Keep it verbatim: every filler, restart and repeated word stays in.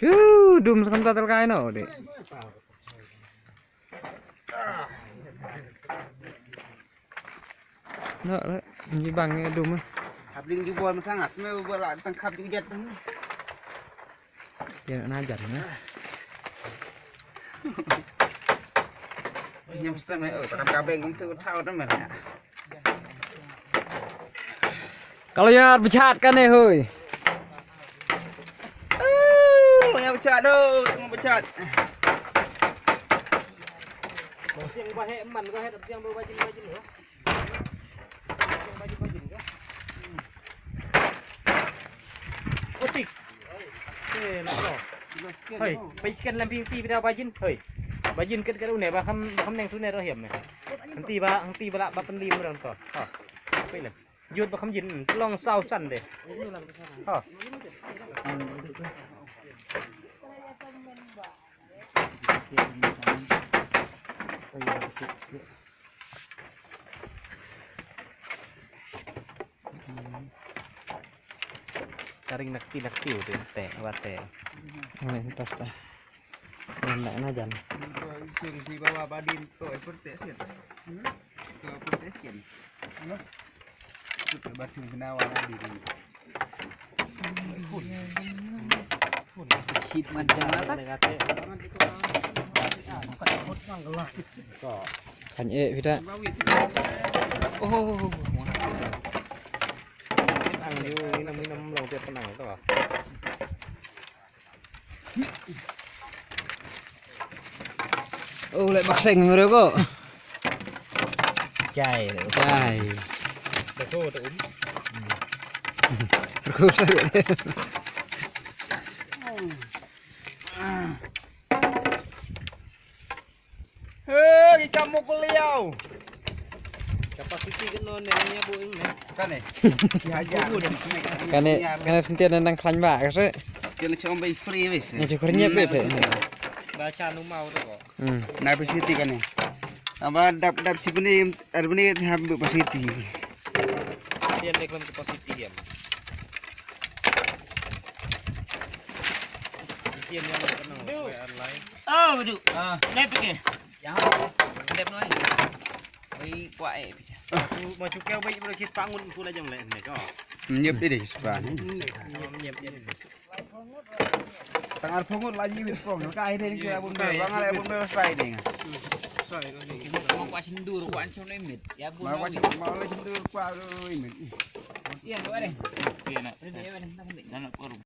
Yu, dum sa kam ta tal kai no de. No, le, ngi bang ngi dum. Habling ju bol masang as me bol la tang khap ju jat tang. Ïa na jan na. Nyam sa me o tam ka beng kum tu thau tam me. Ka la ïar bchat kane hoi. Oh, la ïar bchat hoi, tang bchat. Siang ba he man ko he siang ba bajin bajin ho. Siang bajin bajin ko. Otik. Eh, la ko. Hoi, pa iskan lam ping ti bida bajin. Hoi. Bajin ket ket une ba kham ba kham neng sune roh hiam ne. Hangti ba hangti ba la ba pen lim rang to. Ha. Pai lem. Jut ba kham jin, mm, long saw san de. Ha. Taring nakti nakti udah te wate. Ini tas ta. Yan na na jan. Sing si bawa badin to e perte sian. To perte sian. Ano? Itu batu senawa badin. Shit man jang la ta. Kan e pida. Oh. Ang yu inam inam long tiap penang to. Oh, lek bakseng mero ko. Chai. Chai. Beko tu um. Beko tu. Hei, kamu kuliau. Capacity kano ne nya bu ing ne. Kane. Si hajar. Kane, kane sentian nang khlaiñ ba ka se. Kane chong bai free wis. Nya chong nyep wis. Ba cha nu mau to ko. Hmm. Na capacity kane. Aba dap dap si bini, ar bini ham capacity. Tian ne klam capacity ya. Tian ne klam online. Oh, bedu. Ah, lep ke. Yang lep noi. Oi, kuat eh. Maju kau baik bro sit pangun pun aja ngeliat ni kau. Nyep dia deh sebelah ni. Nyep dia. Tangan pungut lagi mit pong. Ka ide ni kira pun bang ale pun bang sai ding. Mau kuat sendur kuat ancur limit. Ya bu. Mau kuat mau le sendur kuat limit. Iya, dua deh. Iya nak. Iya, nak korum.